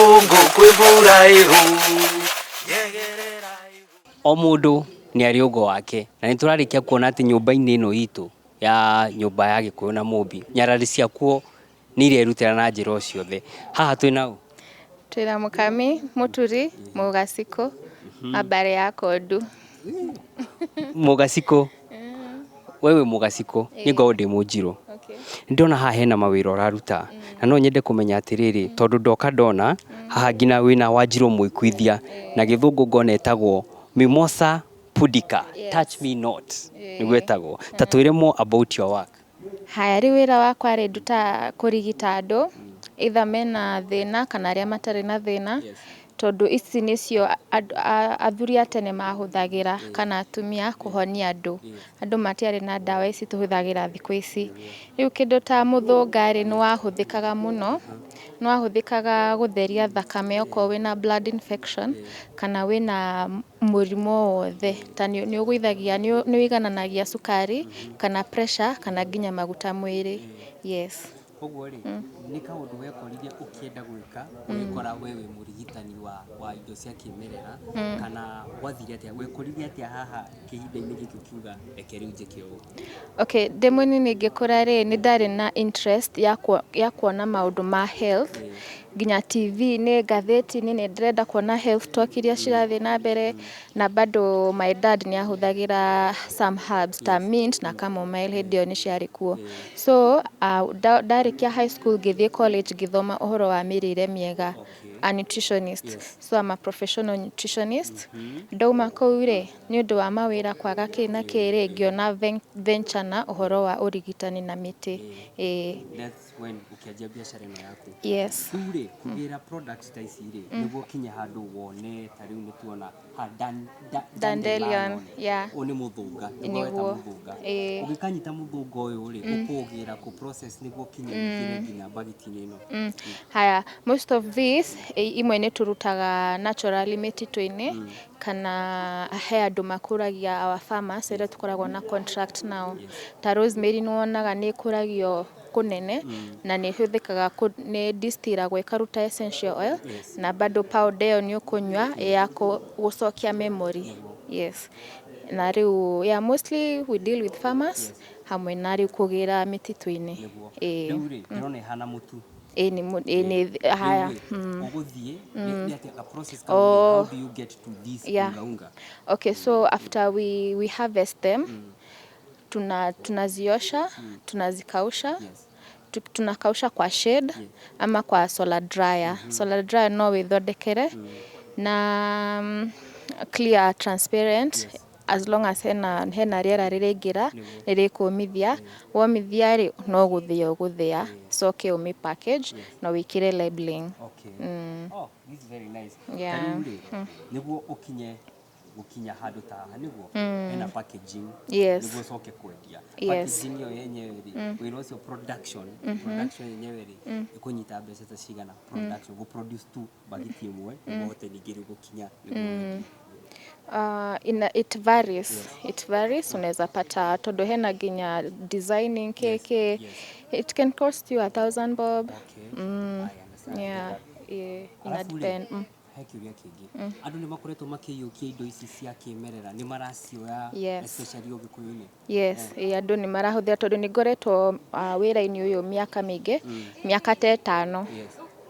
Rũkũngũ kwĩ mbura ĩhũ. O mũndũ nĩ arĩ ũgo wake na nĩ tũrarĩkia kuona atĩ nyũmba-inĩ ĩno itũ ya nyũmba ya Gĩkũyũ na Mũmbi, nyarari ciakuo nĩ irerutĩra na njĩra o ciothe. Haha twĩna ũ? Twĩna Mũkami, Mũturi, Mũgacikũ, wa mbarĩ ya Kondu. Mũgacikũ. We wĩ Mũgacikũ, niĩ ngoragwo ndĩ Mũnjirũ. Nĩ ndona haha hena mawĩra ũraruta na no nyende kũmenya atĩrĩrĩ, tondũ ndoka ndona haha nginya wĩna Wanjirũ Mũikuithia na gĩthũngũ ngona ĩtagwo Mimosa Pudica, touch me not nĩguo ĩtagwo. Ta twĩre more about your work. Haya rĩu wĩra wakwa rĩ ndutaga kũrigita andũ either mena thĩna kana arĩa matarĩ na thĩna, tondũ ici nĩcio athuri a tene mahũthagĩra kana atumia kũhonia andũ. Andũ matiarĩ na ndawa ici tũhũthagĩra thikũ ici. Rĩu kĩndũ ta mũthũnga rĩ, nĩ wahũthĩkaga mũno, nĩ wahũthĩkaga gũtheria thakame okorwo wĩna blood infection kana wĩna mũrimũ o wothe, ta nĩ ũgũithagia, nĩ ũigananagia cukari kana pressure kana nginya maguta mwĩrĩ, yes. Koguo rĩ, nĩ kaũndũ wekorire ũkĩenda gwĩka, ũgĩkora we wĩ mũrigitani wa indo cia kĩmerera, kana gwathire atĩa? Wekorire atĩa haha kĩhinda-inĩ gĩkĩ ũkiuga reke rĩu njĩke ũũ? Okay, ndĩ mũnini ngĩkũra rĩ, nĩ ndarĩ na interest ya kuona maũndũ ma health, nginya TV-inĩ, ngathĩti-inĩ nĩ ndĩrenda kuona health talk iria cirathiĩ na mbere, na bado my dad nĩ ahũthagĩra some herbs ta mint na chamomile hĩndĩ ĩyo nĩ ciarĩ kuo. So ndarĩkia high school ngĩthiĩ college ngĩthoma ũhoro wa mĩrĩre mĩega, a nutritionist. So I'm a professional nutritionist. Ndauma kũu rĩ, nĩ ũndũ wa mawĩra kwaga kĩ na kĩ rĩ, ngĩona venture na ũhoro wa ũrigitani na mĩtĩ. Ĩĩ. That's when ũkĩanjia biacara ĩno yaku. Yes. Rĩu rĩ, kũgĩra product ta ici rĩ, nĩguo ũkinye handũ wone ta rĩu nĩ tuona ha Dandelion, yeah. Ũyũ nĩ mũthũnga, nĩguo weta Nĩguo. mũthũnga. Ĩĩ. Ũngĩkanyita mũthũnga ũyũ rĩ, ũkũũgĩra kũ process nĩguo ũkinye wĩkĩre nginya mbagiti-inĩ ĩno? Haya, most of these imwe nĩ tũrutaga naturally mĩtitũ-inĩ kana he andũ makũragia, our farmers arĩa tũkoragwo na contract nao. Ta rosemary nĩ wonaga nĩ ĩkũragio kũnene na nĩ ĩhũthĩkaga, nĩ distillagwo ĩkaruta essential oil na bado powder ĩyo nĩ ũkũnyua ĩ ya gũcokia memory. Yes. Na rĩu, yeah, mostly we deal with farmers hamwe na rĩu kũgĩra mĩtitũ-inĩ. Nĩguo. Ĩĩ. Rĩu rĩ, ndĩrona ĩhana mũtu. Ĩĩ nĩ haya. Rĩu rĩ, ũgũthiĩ nĩ atĩa ka process kau rĩ, how do you get to this unga unga? Okay, so after we harvest them, tunaziosha, tunazikausha, tunakausha kwa shade ama kwa solar dryer. Solar dryer no wĩthondekere na clear, transparent, as long as hena rĩera rĩraingĩra nĩ rĩkũmithia. Womithia rĩ, no gũthĩa ũgũthĩa, coke ũmĩ package na wĩkĩre labeling. Okay. Oh, this is very nice. Yeah. Ta rĩu rĩ, nĩguo ũkinye gũkinya handũ ta haha nĩguo hena packaging nĩguo ũcoke kwendia. Packaging ĩyo yenyewe rĩ, wĩra ũcio production yenyewe rĩ, ĩkũnyita mbeca ta cigana production gũ produce tu bagiti ĩmwe nĩguo ũhote ningĩ rĩu gũkinya nĩguo wendie? It varies. It varies. Unaweza pata tondũ hena nginya designing kk. It can cost you 1,000 bob. Okay. I understand. Yeah, yeah, ina Alafu rĩ, depend. He kĩũria kĩngĩ, andũ nĩ makoretwo makĩiyũkia indo ici cia kĩmerera, nĩ maracioya? Especially ũgĩkũyũ-inĩ. Yes, ĩ andũ nĩ marahũthĩra tondũ nĩ ngoretwo wĩra-inĩ ũyũ mĩaka mĩingĩ, mĩaka ta 5.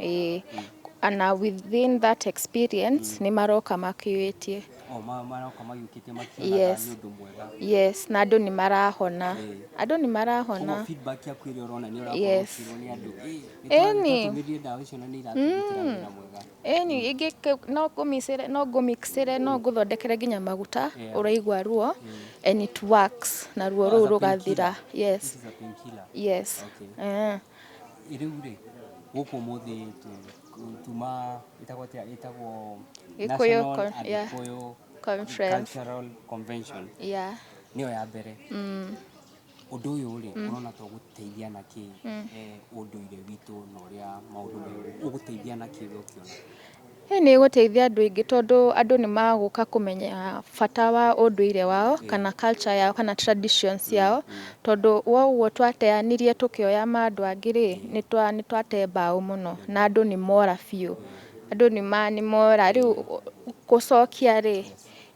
Ĩ, na within that experience nĩ maroka makĩũĩtie. O maroka magiũkĩte makĩonaga nĩ ũndũ mwega. Yes, na andũ nĩ marahona. Andũ nĩ marahona. Koguo feedback yaku ĩrĩa ũrona nĩ ũrakorwo ũkĩrwo nĩ andũ, "Ĩ, nĩ twatũmĩrire ndawa icio na nĩ iratũrutĩra wĩra mwega." Ĩni ingĩ no ngũmicĩre, no ngũmixĩre, no ngũthondekere nginya maguta ũraigua ruo and it works na ruo Oh, rũu as a rũgathira. painkiller. Yes. This is a painkiller. Yes. Okay. Rĩu rĩ, gũkũ ũmũthĩ tuma ĩtagwo atĩa, ĩtagwo Gĩkũyũ National yeah. Agĩkũyũ Conference. Cultural Convention. Nĩyo ya mbere. Ũndũ ũyũ rĩ, ũrona ta ũgũteithia na kĩ ũndũire witũ na ũrĩa maũndũ ũgũteithia na kĩ we ũkĩona? Ĩ nĩ ĩgũteithia andũ aingĩ tondũ andũ nĩ magũka kũmenya bata wa ũndũire wao kana culture yao kana traditions ciao, tondũ woguo twateanirie tũkĩoya ma andũ angĩ rĩ, nĩ twate mbaũ mũno na andũ nĩ mora biũ. Andũ nĩ mora rĩu gũcokia rĩ,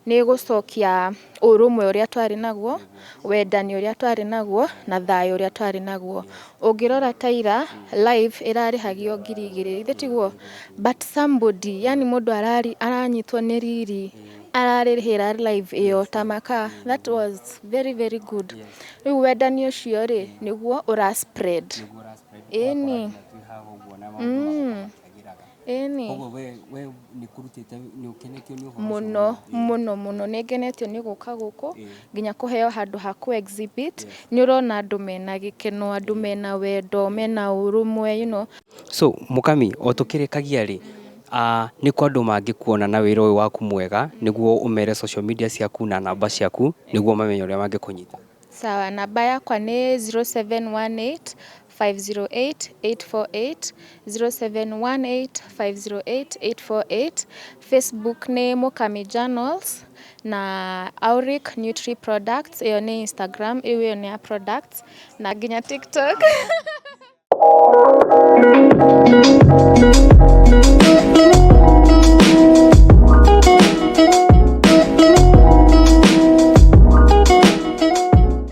nĩ gũcokia ũrũmwe ũrĩa twarĩ naguo, wendani ũrĩa twarĩ naguo, na thayũ ũrĩa twarĩ naguo. Ũngĩrora ta ira, live ĩrarĩhagio 2000, githĩ tiguo? But somebody, yani mũndũ aranyitwo nĩ riri, ararĩhĩra live ĩyo ta makaa. That was very very good. Rĩu wendani ũcio rĩ, nĩguo ũra spread. Ĩni. Ĩni. Koguo we nĩ kũrutĩte nĩ ũkenetio nĩ ũhoro ũcio? Mũno mũno mũno. Nĩ ngenetio nĩ gũka gũkũ, nginya kũheo handũ ha kũ exhibit. Nĩ ũrona andũ mena gĩkeno, andũ mena wendo, mena ũrũmwe. So Mũkami, o tũkĩrĩkagia rĩ, nĩ kwa andũ mangĩkuona na wĩra ũyũ waku mwega, nĩguo ũmere social media ciaku na namba ciaku, nĩguo mamenye ũrĩa mangĩkũnyita. Sawa, namba yakwa nĩ 0718 508 848, 0718 508 848. Facebook nĩ Mũkami Journals na Auric Nutri Products, ĩyo nĩ Instagram, ĩyo nĩ ya products, na nginya TikTok.